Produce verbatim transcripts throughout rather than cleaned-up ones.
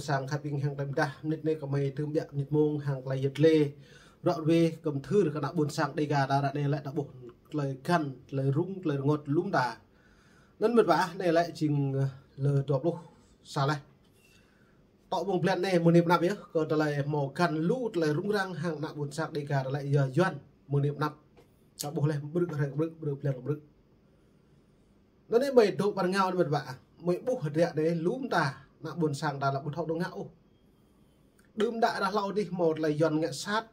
Sang khăp ƀing hăng tơlơi pơdah mơnit anai kơmơi tơm biă mơnit mông hăng tơlơi yet lê. Ră ruai kơmthưr kơ ană ƀôn sang Dega ta ră anai lĕ ta ƀuh tơlơi găn, tơlơi rŭng, tơlơi rơngot lŏm ta. Anŭn mĕt wa ah, anai lĕ jing, ơ, lơ dua pluh sa laih. Tŏ mơ̆ng blan anai mơ̆ng anai pơ anăp yơh, kơ tơlơi hmâo găn lu tơlơi rŭng răng hăng ană ƀôn sang Dega ta lĕ yua Yuan mơ̆ng anai pơ anăp. Ta ƀuh laih brư̆ hrơi brư̆, brư̆ blan brư̆. Anŭn anai mơi dŏ ƀar rơngiao anai mĕt wa ah. Mơi ƀuh hơdră anai lŏm ta, ană ƀôn sang ta lĕ ƀu thâo dŏ ngă ôh. Đưm đă ră hlâo adih hmâo tơlơi Yuan ngă sat,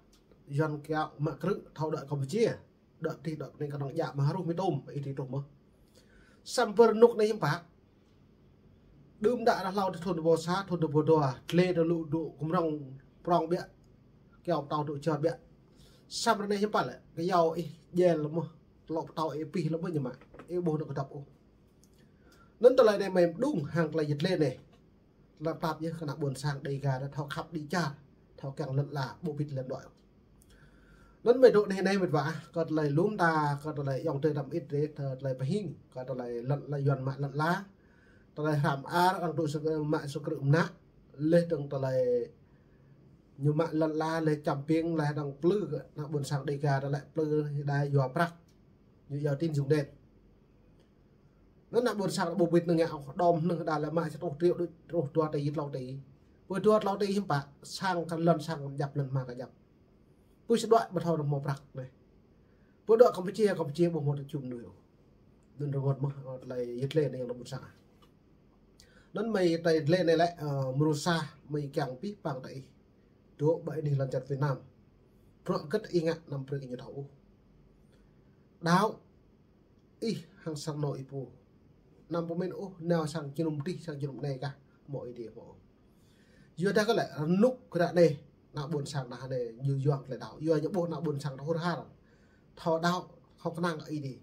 Yuan kiaŏ mă krư̆ thâo đuaĭ Kampuchia. Đuaĭ adih đuaĭ anai kơnơ̆ng djă mă hruh mơ̆ng tôm, ih adih truh mơ̆. Samơ̆ rơnŭk anai hiư̆m pă. Đưm đă ră hlâo adih thŭn dua ƀâo sa, thŭn dua ƀâo dua, tlê tơlŭ dŏ kơmrŏng prong biă, kiaŏ pơtâo dŏ čar biă. Samơ̆ ră anai hiư̆m pă lĕ, kơyâo ih djel mơ̆, tơlŏ pơtâo ih pih lŏm mơ̆ ñu mă, ih ƀuh anŭn kơdŏp ôh. Anŭn tơlơi anai mơi mơđung hăng tơlơi yet lê anai. Tơlơi pap yơh kơ ană ƀôn sang Dega ta thâo khăp đĭ čar, thâo kiăng lŏn ala, ƀu ƀĭt lŏn dŏ. Anŭn mơi dŏ anai anai mĕt wa ah, kơ tơlơi lŏm ta, kơ tơlơi ayŏng adơi ta mơit rê, kơ tơlơi pơhing, kơ tơlơi lŏn ala Yuan mă lŏn ala, tơlơi hrăm ar, arăng tŭ sơk-, mă sơkrư̆ mơnă, laih dơ̆ng tơlơi ñu mă lŏn ala, laih čăm piêng, laih dơ̆ng plư kơ ană ƀôn sang Dega ta lĕ plư đa yua prăk, ñu yua tín dụng đen. Anŭn ană ƀôn sang ƀu ƀĭt năng ngă ôh, đom hnơ̆ng đa lĕ mă sa truh triệu đôč, truh dua tỉ, klâo tỉ. Pơ dua klâo tỉ hiư̆m pă, sang kơ lŏn sang kơ djăp, lŏn hma kơ djăp. Pơ sơđuaĭ ƀu thâo hmâo prăk anai. Pơ dŏ Kampuchia, Kampuchia ƀu hmâo tơčum mơnuih ôh. Anŭn rơngot mơ̆, ơ, tơlơi yet lê anai ayŏng adơi ƀôn sang. Anŭn mơi tơlơi yet lê anai lĕ, ơ, mrô sa mơi kiăng pih păng tơ ih. Dŏ ƀơi anih lŏn čar Việt Nam. Bruă hơget ih ngă anăm brơi kơ ñu thâo ôh. Đaŏ ih hăng sang anŏ ih pô. Anăm pơmĭn ôh, nao sang jơnum adih, sang jơnum anai kah, hmâo Ơi Adai hmâo. Yua dah kơ lĕ rơnŭk ră anai, ană ƀôn sang ta anai, ñu yuang tơlơi đaŏ. Yua ñu ƀuh ană ƀôn sang ta hur har. Thâo đaŏ, thâo kơnang kơ Ơi Adai.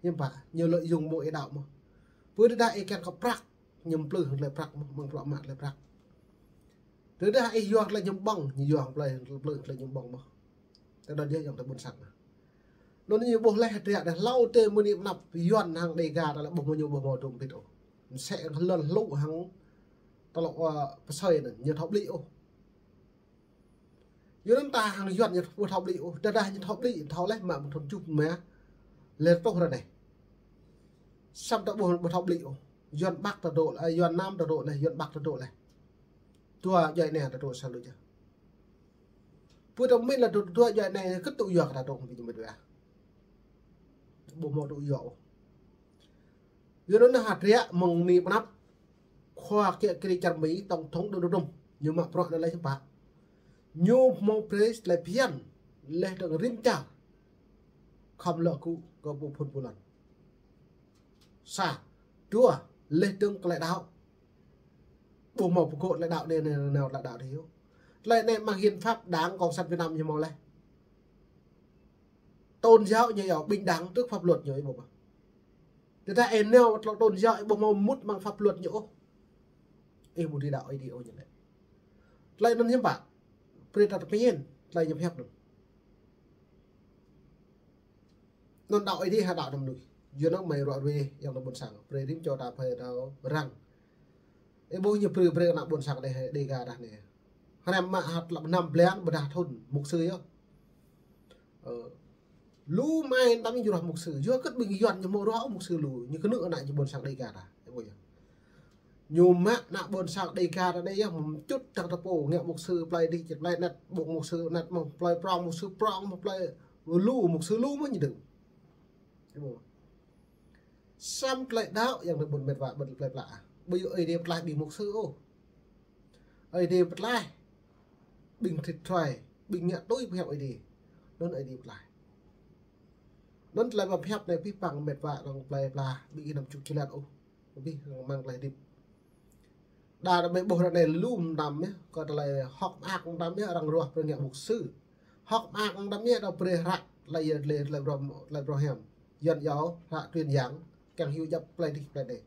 Hiư̆m pă, ñu lợi dụng mơ̆ ih đaŏ mơ̆. Pơ tơdah ih kiăng kơ prăk, ñu plư hăng tơlơi prăk mơ̆, mơ̆ng bruă mă tơlơi prăk. Tơdah ih yua tơlơi ñu ƀơ̆ng, ñu yua plư, plư tơlơi ñu ƀơ̆ng mơ̆. Tơdah djơ̆ ayŏng adơi ƀôn sang. Anŭn ñu ƀuh laih hơdră ră hlâo adih mơ̆ng anai pơ anăp Yuan hăng Dega ta lĕ ƀu hmâo ñu ƀu hmâo dŏ ƀĭt ôh. Mơsĕ hăng lŏn hlŭ hăng tơlŏ, ơ, pơsơi anŭn, ñu thâo ƀlĭ ôh. Yua anŭn ta hăng Yuan ñu ƀu thâo ƀlĭ ôh, tơdah ñu thâo ƀlĭ, thâo laih mă mơ̆ng thŭn tơjuh mơ̆, laih truh ră anai. Samơ̆ ta ƀu, ƀu thâo ƀlĭ ôh. Yuan Bắc ta dŏ, ơ, Yuan Nam ta dŏ laih, Yuan Bắc ta dŏ laih. Dua djuai anai ta dŏ sa lu jơh. Pơ ta mĭn lĕ dua, dua djuai anai kơ tŭ yua kơ ta dŏ ƀĭt mơ̆ dua. Ƀu hmâo tŭ yua ôh. Yua anŭn hơdră mơ̆ng anai pơ anăp, khua kiă kriê čar Mi, tổng thống Donald Trump, ñu mă bruă anai laih hiư̆m pă. Ñu hmâo brơi tơlơi phiăn, laih dơ̆ng rĭm čar. Khŏm lŏ kơ, kơ pô phun pô lăn. Sa, dua, laih dơ̆ng tơlơi đaŏ. Ƀu hmâo pơgŏ tơlơi đaŏ anai, anai, anai, tơlơi đaŏ anai yơh. Tơlơi anai mơ̆ng hiến pháp Đảng Cộng sản Việt Nam ñu hmâo laih. Tôn giáo ñu yua bình đẳng trước pháp luật ñu ih ƀuh mơ̆. Tơdah ih nao tơlơi tôn giáo ih ƀu hmâo mŭt mơ̆ng pháp luật ñu ôh. Ih ƀu dưi đaŏ Ơi Adai ôh ñu lĕ. Tơlơi anŭn hiư̆m pă. Brơi ta tơpĭn, tơlơi ñu pơhiăp anŭn. Anŭn đaŏ Ơi Adai hă đaŏ ană mơnuih. Yua anŭn mơi ră ruai ayŏng adơi ƀôn sang. Brơi rĭm čô ta pơrăng. Ih ƀuh ñu brơi, brơi ană ƀôn sang Dega ta anai. Hrăm mă hăt lăp năm blan ƀôdah thŭn mục sư yơh. Ơ. Lu mơai tăm ñu ruah mục sư. Yua hơget ƀing Yuan ñu hmâo ruah mục sư lu. Ñu kơnư̆ ană ñu ƀôn sang Dega ta. Ih ƀuh yơh. Ñu mă ană ƀôn sang Dega ta anai yơh, mơčŭt tơ̆ng tơpô, ngă mục sư plơi adih, čĕt plơi anŭn, ƀuh mục sư anŭn mơ̆, plơi prŏng mục sư prŏng mơ̆, plơi lu mục sư lu mơ̆ ñu dơ̆ng. Ih ƀuh. Samơ̆ tơlơi đaŏ ayŏng adơi ƀôn mĕt wa ƀôn plơi pla. Ƀu djơ̆ Ơi Adai pơtlaih ƀing mục sư ôh. Ơi Adai pơtlaih ƀing thĭt thoi, ƀing ngă tui pơhiăp Ơi Adai. Anŭn Ơi Adai pơtlaih. Anŭn tơlơi pơhiăp anai pih păng mĕt wa ayŏng plơi pla, ƀing ih anăm čŭk čơlat ôh. Abih mơ̆ng tơlơi hơdip. Đa đa mơi ƀuh ră anai lu mơtam yơh, kơ tơlơi hŏk mơak mơtam yơh, arăng ruah brơi ngă mục sư. Hŏk mơak mơtam yơh, đa brơi hră, tơlơi yơh, tơlơi, tơlơi brơi, tơlơi brơi hiam. Yuan yua, hră truyền giảng, kiăng hyu djăp plơi adih, plơi anai.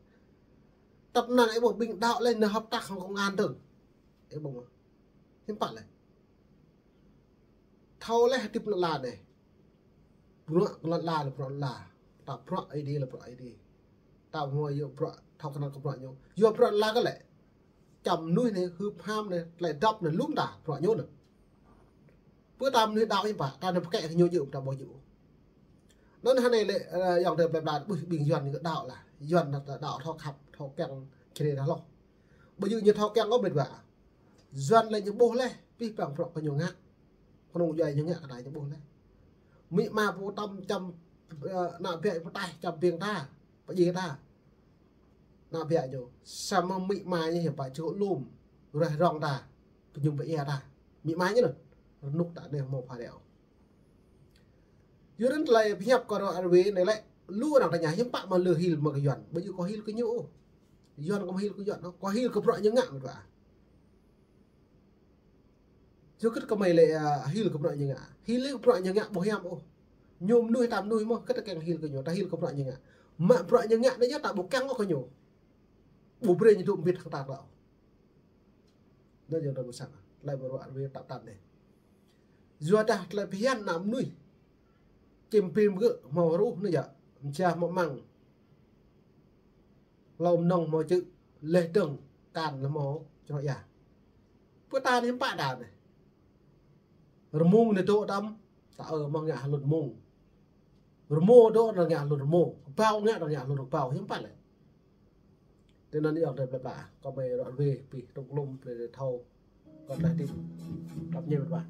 Tơpă anŭn ih ƀuh ƀing đaŏ laih nao hợp tác hăng công an dơ̆ng. Ih ƀuh mơ̆. Hiư̆m pă laih. Thâo laih hơdip lŏn ala anai. Bruă lŏn ala lĕ bruă lŏn ala. Ta bruă Ơi Adai lĕ bruă Ơi Adai. Ta hmâo yua bruă thâo kơnang kơ bruă ñu. Yua bruă lŏn ala kơ lĕ. čăm mơnuih anai, hưp ham anai, tơlơi dŏp anai, lŏm ta, bruă ñu anai. Pơ ta mơnuih đaŏ hiư̆m pă, ta anai pơkĕ kơ ñu djơ̆, ta ƀu djơ̆. Anŭn hơnai lĕ, ơ, ayŏng adơi plơi pla, ƀuh ƀing Yuan ñu kơ đaŏ lah. Yuan ta đaŏ thâo khăp, thâo kiăng, čơđai ta hloh. Ƀu djơ̆ ñu thâo kiăng ôh met wa. Yuan lĕ ñu ƀuh laih, pih păng bruă kơ ñu ngă. Kơnơ̆ng djuai ñu ngă kơ ta ñu ƀuh laih. Amĭ ama pô tăm čăm, ơ, ană bă pô taih čăm ƀing ta, pơdjai ta. Ană bă ñu. Samơ̆ amĭ ama ñu hiư̆m pă čơkŏ lŏm, ruai rong ta, pơñum pơia ta. Amĭ ama ñu anŭn. Rơnŭk ta anai hmâo pha reo. Yua anŭn tơlơi pơhiăp kơ ră ruai anai lĕ, lu arăng tơña hiư̆m pă mă lơ hil mă kơ Yuan. Ƀu djơ̆ kâo hil kơ ñu ôh. Yuan kâo hil kơ Yuan, kâo hil kơ bruă ñu ngă met wa. Yua kơ kơmơi lĕ, ơ, hil kơ bruă ñu ngă. Hil kơ bruă ñu ngă ƀu hiam ôh. Ñu mơnuih ta mơnuih mơ̆n, kơ ta kiăng hil kơ ñu, ta hil kơ bruă ñu ngă. Mă bruă ñu ngă anai yơh ta ƀu kiăng ôh kơ ñu. Ƀu brơi ñu dŏ mbĭt hăng ta ôh. Anŭn yơh ta ƀu sang. Tơlơi bruă ruai tap tăn anai. Yua dah tơlơi phiăn ană mơnuih. Čim pim gơ̆ hmâo ruh anai yơh. Mơčah hmâo măng. Hlâo mơnơ̆ng hmâo čư̆, laih dơ̆ng, kan lĕ hmâo čơnŏ ia. Pơ ta anai hiư̆m pă đa anai. Rơmung anai dŏ tăm, ta ơ mơ̆ng ngă hlŭn rơmung. Rơmô dŏ anai ngă hlŭn rơmô. Kơƀâo ngă anai ngă hlŭn kơƀâo, hiư̆m pă lĕ. Tui anŭn ayŏng adơi plơi pla, kơmơi ră ruai pih tŏng lŏm plơi thâo. Kơ tơlơi tip. Tap ñe met wa.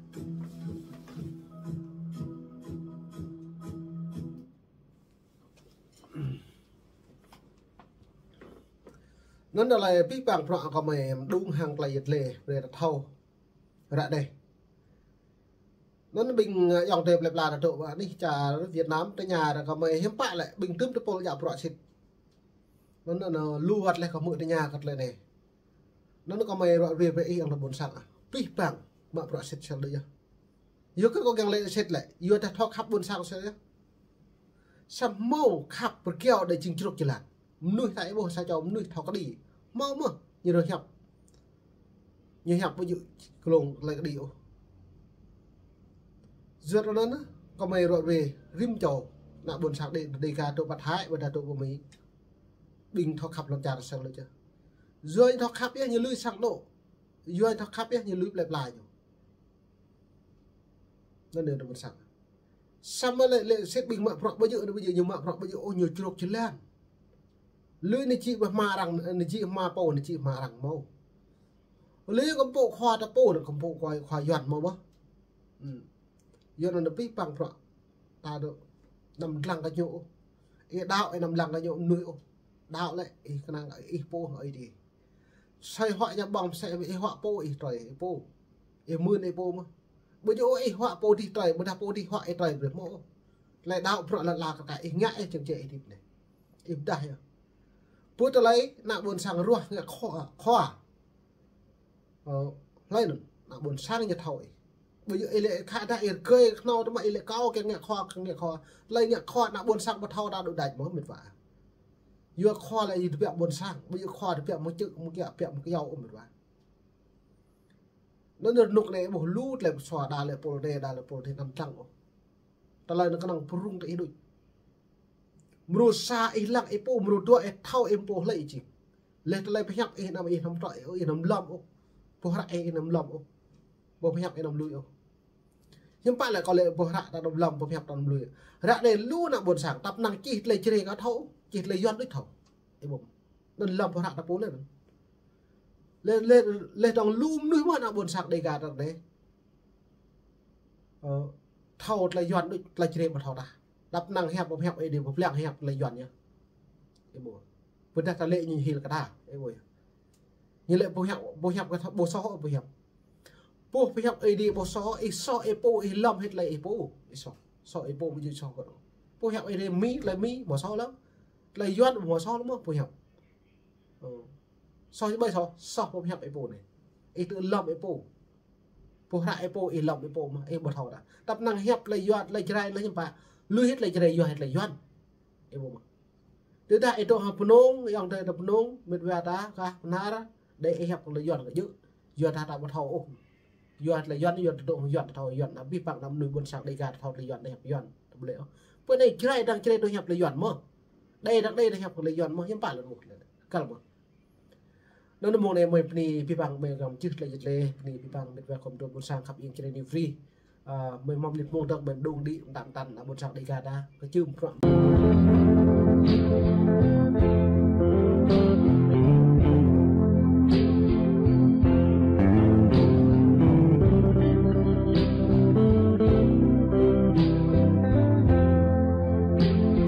Anŭn tơlơi pih păng bruă kơmơi mơđung hăng tơlơi yet lĕ, brơi ta thâo. Ră anai. Anŭn ƀing, ơ, ayŏng adơi plơi pla ta dŏ ƀơi anih čar Việt Nam tơña ră kơmơi hiư̆m pă lĕ ƀing tŭm tơpul djă bruă sĭt. Anŭn, anŭn lu wơ̆t laih kơ hmư̆ tơña kơ tơlơi anai. Anŭn kơmơi ruă ruai brơi ih ayŏng adơi ƀôn sang ah. Pih păng mă bruă sĭt sel đơi yơh. Yua kơ kâo kiăng lĕ sĭt lĕ, yua dah thâo khăp ƀôn sang sel yơh. Samơ̆ hmâo khăp pơkiaŏ đơi jing čruk jơlan. Mơnuih ta ih ƀuh sa čô mơnuih thâo kơđi. Hmâo mơ̆n, ñu rơhiăp. Ñu hiăp ƀu djơ̆ glông tơlơi kơđi ôh. Yua anŭn, kơmơi ruă ruai rĭm čô, ană ƀôn sang đe, Dêga dŏ pơ Thái, ƀôdah dŏ pơ Mi. Ƀing thâo khăp lŏn čar sang lu čơ. Yua ñu thâo khăp yơh ñu lui sang anŏ. Yua ñu thâo khăp yơh ñu lui plơi pla ñu. Anŭn yơh ană ƀôn sang. Samơ̆ lĕ, lĕ sĭt ƀing mă bruă ƀu djơ̆, ƀu djơ̆, ñu mă bruă ƀu djơ̆, ôh, ñu čruk jơlan. Lui anai či ƀu hmâo arăng, anai či hmâo pô, anai či hmâo arăng hmâo. Lui kơ pô khua ta pô, anai kơ pô khua, khua Yuan hmâo mơ̆n. Hmm. Yuan anŭn pih păng bruă. Ta dŏ anăm lăng kơ ñu ôh. Ih đaŏ, ih anăm lăng kơ ñu mơnuih ôh. Đaŏ lĕ, ih kơnang, ih pô, ih đe. Soi huă ñu ƀơ̆ng mơsĕ, ih huă pô, ih trơi, ih pô. Ih mưn, ih pô mơ̆n. Ƀu djơ̆ ôh ih huă pô dih trơi, ƀôdah pô dih huă ih trơi brơi hmâo. Tơlơi đaŏ bruă lăn ala kơ ta, ih ngă ih čơ̆ng čĕ ih hơdip anai. Ih pơdah yơh. Pơ tơlơi ană ƀôn sang ruah ngă khua, khua. Ơ, hlơi anŭn, ană ƀôn sang ñu thâo ih. Ƀu djơ̆ ih lĕ khă dah ih rơgơi kơhnâo tơma ih lĕ kâo kiăng ngă khua, kiăng ngă khua. Tơlơi ngă khua ană ƀôn sang ƀu thâo ta dŏ đač mơ̆n met wa. Yua khua lĕ ih tơbiă ƀôn sang, ƀu djơ̆ khua tơbiă mơ̆ng čư̆, mơ̆ng kiă, tơbiă mơ̆ng kyâo ôh met wa. Anŭn rơnŭk anai ƀuh lu tơlơi pơsua đa lĕ pôl đe, đa lĕ pôl đe anăm lăng ôh. Tơlơi anŭn kơnang pơrŭng tơ ih đôč. Mrô sa ih lăng ih pô, mrô dua ih thâo ih pô hlơi ih jing. Laih tơlơi pơhiăp ih anăm, ih anăm trŏ, ih anăm lŏm ôh. Boh hră ih anăm lŏm ôh. Boh pơhiăp ih anăm lui ôh. Hiư̆m pă lĕ kâo lĕ boh hră ta anăm lŏm, boh pơhiăp ta anăm lui. Ră anai lu ană ƀôn sang, tăp năng čih tơlơi Jrai kơ thâo, čih tơlơi Yuan đôč thâo. Ih ƀuh. Anŭn lŏm boh hră ta pô lĕ anŭn. Lĕ, lĕ, lĕ dŏng lu mơnuih mơ̆n ană ƀôn sang Dêga ta anai. Ơ, thâo tơlơi Yuan đôč tơlơi Jrai ƀu thâo tah. Tăp năng hiăp, ƀu hiăp, ih đe ƀu pơblang hiăp tơlơi Yuan yơh. Ih ƀuh. Ƀôdah ta lĕ ñu hil kơ ta, ih ƀuh yơh. Ñu lĕ ƀu hiăp, ƀu hiăp kơ ta, ƀu soh, ƀu hiăp. Ƀu hiăp ih đe ƀu soh, ih soh ih pô, ih lŏm hĭ tơlơi ih pô, ih soh. Soh ih pô ƀu djơ̆ soh kơ. Ƀu hiăp ih đe Mi, tơlơi Mi, ƀu soh lơ̆m. Tơlơi Yuan ƀu soh lơ̆m, ƀu hiăp. Ơ. Soh ƀai soh, soh ƀu hiăp ih pô anai. Ih tŭ lŏm ih pô. Boh hră ih pô, ih lŏm ih pô mơ̆n, ih ƀu thâo tah. Tăp năng hiăp tơlơi Yuan, tơlơi Jrai, tơlơi hiư̆m pă. Lui hĭ tơlơi Jrai, yua hĭ tơlơi Yuan. Ih ƀuh mơ̆n. Tơdah ih dŏ hăng Bơnông, ayŏng adơi ta Bơnông, met wa ta, kah Bahnar, đe ih hiăp tơlơi Yuan kơ djơ̆. Yua dah ta ƀu thâo ôh. Yua tơlơi Yuan, yua ta dŏ hăng Yuan ta thâo Yuan, anăm pih păng ană mơnuih ƀôn sang Dêga ta thâo tơlơi Yuan, ta hiăp Yuan, ta ƀu lĕ ôh. Pơ anai Jrai dang Jrai dŏ hiăp tơlơi Yuan mơ̆n. Đe dang Đe dŏ hiăp tơlơi Yuan mơ̆n, hiư̆m pă lĕ ƀuh lĕ. Kăl mơ̆n. Anŭn mơ̆ng anai mơi bơni abih bang mơi gơmơi čih tơlơi čih tơlơi, bơni abih bang mĕt wa khŏm dŏ ƀôn sang khăp iêng čơrơi anai free. Ơ, mơi mơ̆ng mơnit mơ̆ng dơ̆ng mơi dŏng đĭ mơtam tăn ƀôn sang Đêga đa, kơčưm prăk.